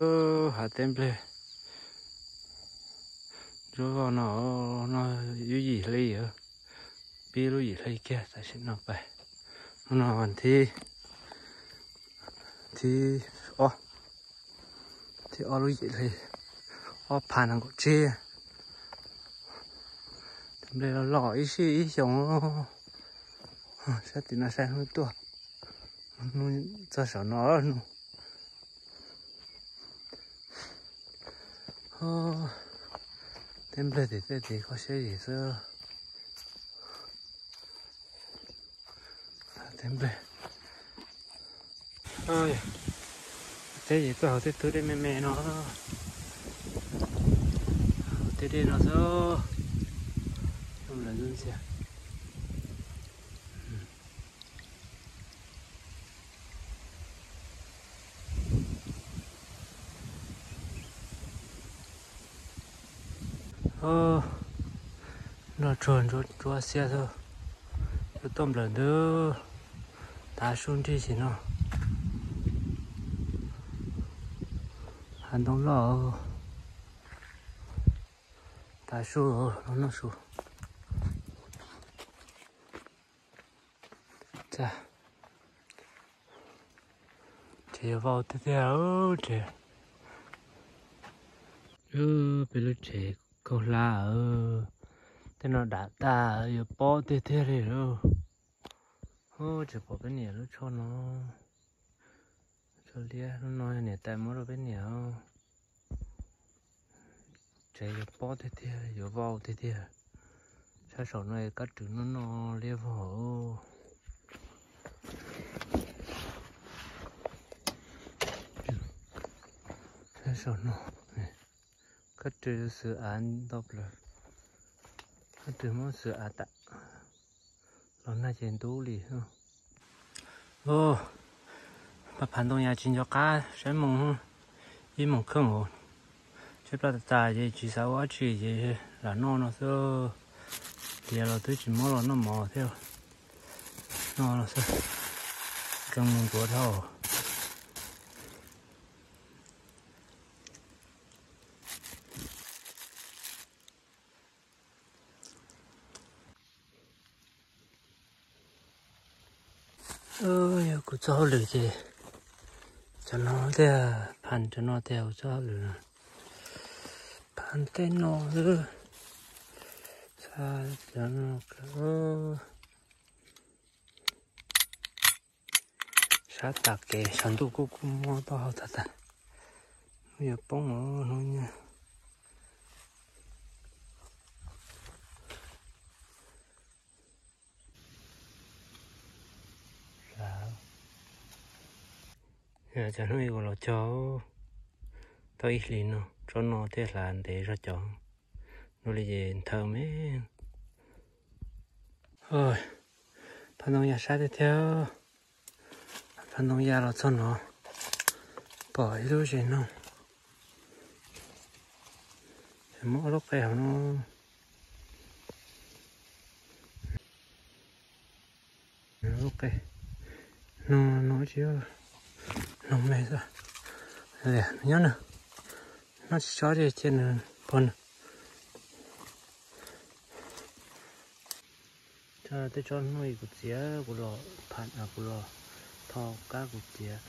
Hav teb nplej ntsuab voj no, no yub yim hli, pib lub yim hli kiag tam sim no pais. Hnub no thib, thib ob, thib ob lub yim hli, ob phav nees nkaum tsib. Tus nplej los los ib sij ib xyoos. Sab tim no saib hnub tuaj, hnub txog saum no hnub. Teb nplej tim tej tim kho siab yim xwb. Teb nplej, teb yim tuaj hauv tej tug dej me me no, hauv tej dej no xwb. Zoo lawm ntxia. Nroj tsuag ntsuab xiab xwb, yuav tuaj nplawm ntawd tav su nrig sim no. Hav ntoo loj, tav su los noj su. Tsev yuav vau tiag tiag, tsev, peb lub tsev kaug hlab, tej no dam tas yuav pob tiag tiag li lauj. Tsis pom peb niam lub tsho no, tsho liab lub no niam tais muab rau peb niam. Tsev yuav pob tiag tiag, yuav vau tiag tiag. Sab saum no kab rwg noj noj liab vog. Sab saum no kab rwg xwb av ntau plaws, kab rwg muab xwb av tas. Los nag ces ntub li. Pab phav ntoo yas tsis nco qab saib moos, ib moos kheej os. Tshaib plab tas tas ces tsis xav ua dab tsi ces lam noj no xwb. Tiav los twb tsis muab los noj mov thiab, noj no xwb. Zoo mus ntuav dhau. Yog kuv txoj hauj lwm ces cov no tiag, phav cov no tiag kuv txoj hauj lwm no. Phav tej no xwb, xa cov no. Sab tas kev saum ntuj kuj kuj muaj taub hau tag tag. Hnub yuav poob os hnub nyoog. Cov hnub ib ua los cog tau ib hlis no, tsob no thiaj hlav ntev zog cov. Hnub li ces nthawm me. Phav ntoo ya sab tiag thiab. Phav ntoo ya los txog no, pom ib lub zes noog. Muaj ob lub qe hauv no. Lub qe no, no tsis, noog me xwb. Nyob nws, noj tsis tsob ces cia nws pog nws. Tej tsob hnub kuv txiav, kuv los pha, kuv los tho kab kuv txiav.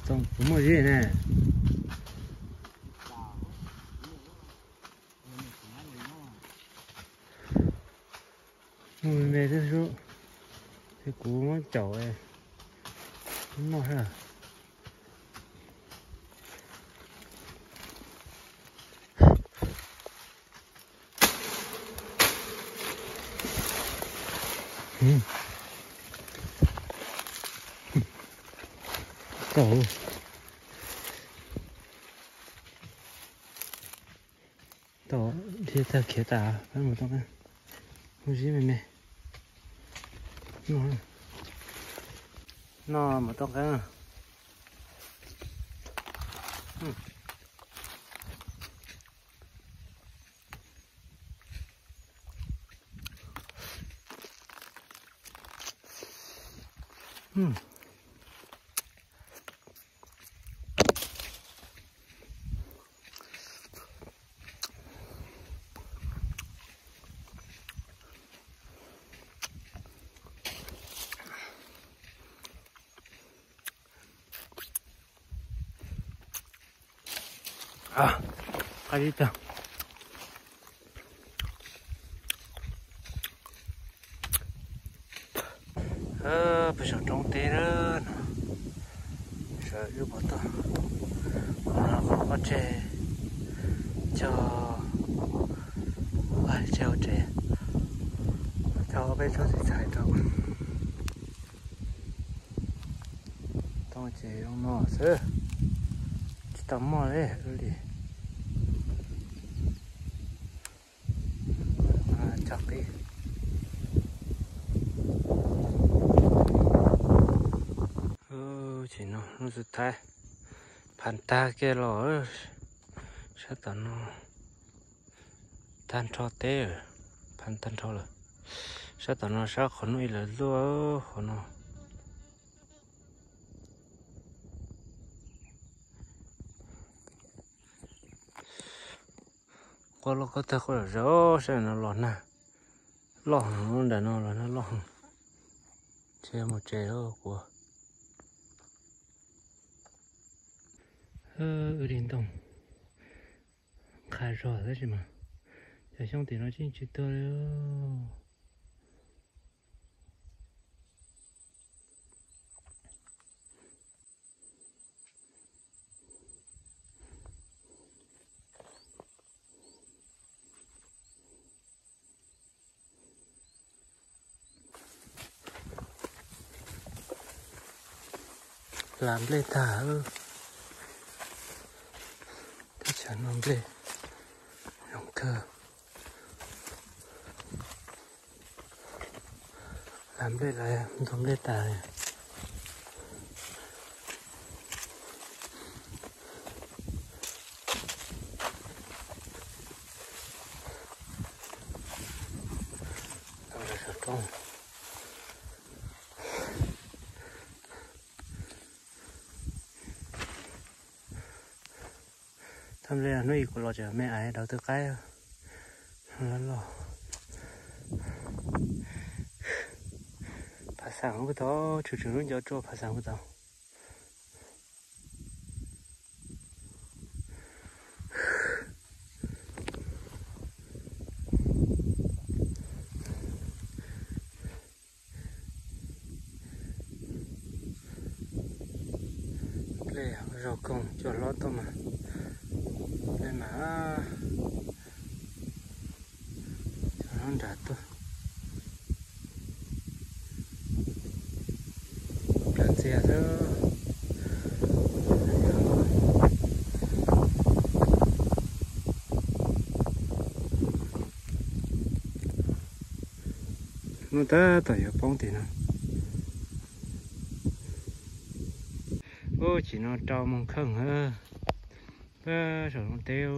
Txoom kuv muaj zib ne. Muaj me me xwb, ces kuv muab caum noj. Tau, tau, dhia tag khiav tas, peb mus tau, muaj zib me me. Noj, noj mus tau qeeb. Qab ib tag. Peb saum roob teb na no, sawv wb pov toj, qhov no qhov pob tseg cog, tseg hauv tsev, cog peb tsob txiv txhais rau. Tau ces zoo no xwb, tsis tau muaj li li. Cog qib. Ces no lub xub thawj, phav tag kiag los, sab tom no tag nrho teb, phav tag nrho lawm. Sab tom no sab qhov no ib lawv luaj qhov no. Quaj loj koj tag quaj zom zaws, sab no los nag loj heev, nram no los nag loj heev. Ntshe mus tsev lawm kuv. Wb li ntoo qha zog tab sis mas cov xyoob tim no tseem tsis tuag li. Las nplej tag, teb chaws no nplej zoo kawg. Las nplej, las ntug nplej tas li. Tau saum roob. Thaj nplej hnub ib kuv los tseem me aiv, daus twb qaib loj loj. Phav xeem kuj tau, tshwm tshwm lub ncov tsua phav xeem kuj tau. Nplej zaug koog cua hlob tuaj mas, nplej mas cua hlob nram tuaj. Plawv ntxiag xwb. Hnub tab tom yuav poob tim no. Ub, chim no rau moos kheej, peb saum no teb.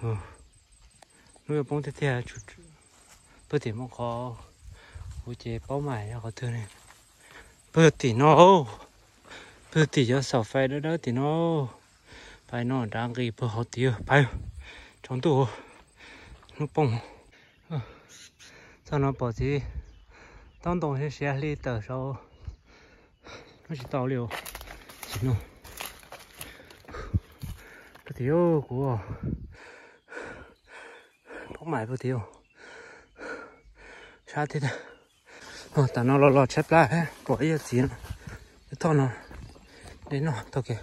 Hnub yuav poob tiag tiag. Pawg tim Moos Khov, kuv ces paub mas yog qhov twg ne. Pawg tim no, pawg tim cov saum fais dawb dawb tim no. Pais no nrad nqis pawg hauv tid, pais tsaus ntuj, hnub poob. Txog no pom txiv taub ntoo siav siav hli tawm saud, no tsis tau li. Tim no, pawg tim, kuv paub mas pawg tim, sab tiag tiag. Tam no los los tshaib plab, pom ib yam txiv no, ib thoj no, de noj tau kev.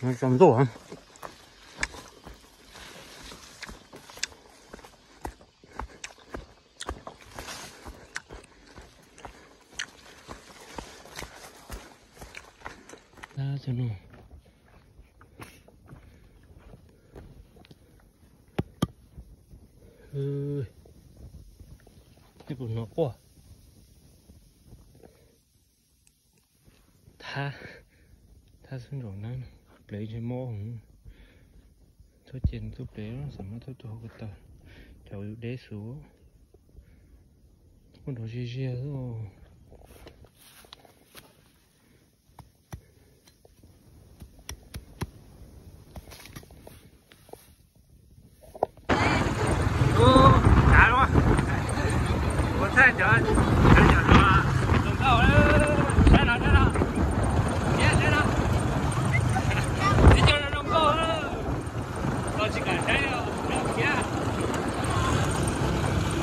Tsaus ntuj. Nej puas hnov quaj? Thab, thab xub ntsaum na, plev ntshe mob heev. Txhob cia nws tuaj plev, xam mab tuaj tuaj hauv ko taw, cov yus deb xwb. Muaj nrov ziag ziag xwb os. Ua thaij cov, cov, cov zoo nkauj, saib no, saib no, saib no, tib co zoo nkauj, los tsis kam saib os, saib thiab.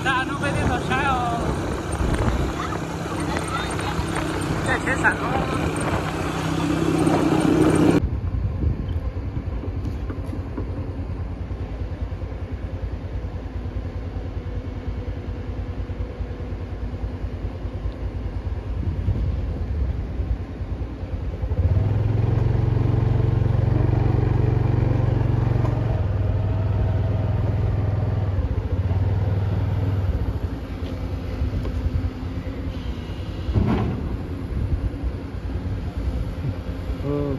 Nag hnub peb twb tau saib os. Caij tsheb xam no.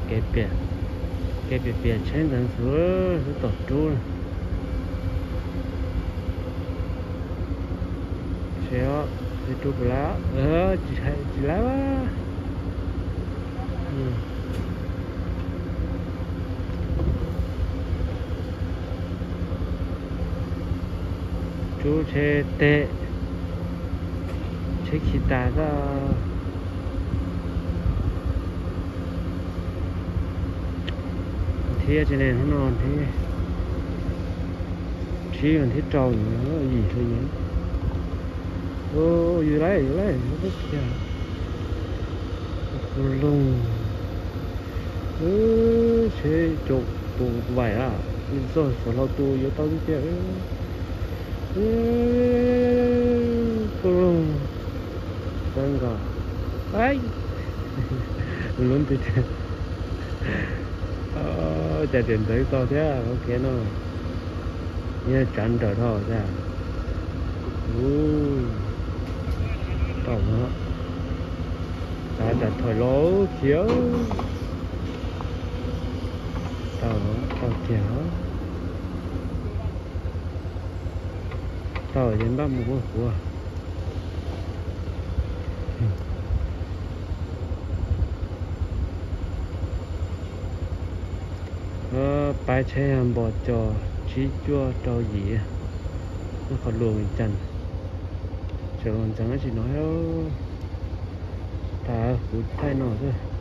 Kev piam, kev piam piam tsheb ntxeev xwb, xub tom rub. Seb, seb rub puas lab, tsis lab. Rub tsheb teg, tsheb khi tas xwb. Thiab tsis ne, hnub no thiab, tsib vas thiab rau yim hli yus. Yus lawm, yus lawm, lub kiag. Kuv loog, tsheb caum tus vaim a, txog Suav Hlau tus yuav tau tiag tiag. Kuv loog, txawv nkaus. Lub ntiag, cas tias ntxeev tau thiab, ok no. Nyob tsav nrawm dhau thiab. Tau, tsav nram thawm los khiav. Tau, tau kiag. Tau ces npaj mus ua huv. Pab tsheb npos cos tsib cuaj rau yim, nyob qhov luas Vias Cas. Tseem los ntxeev dab tsi no, tas kuv thaij no xwb.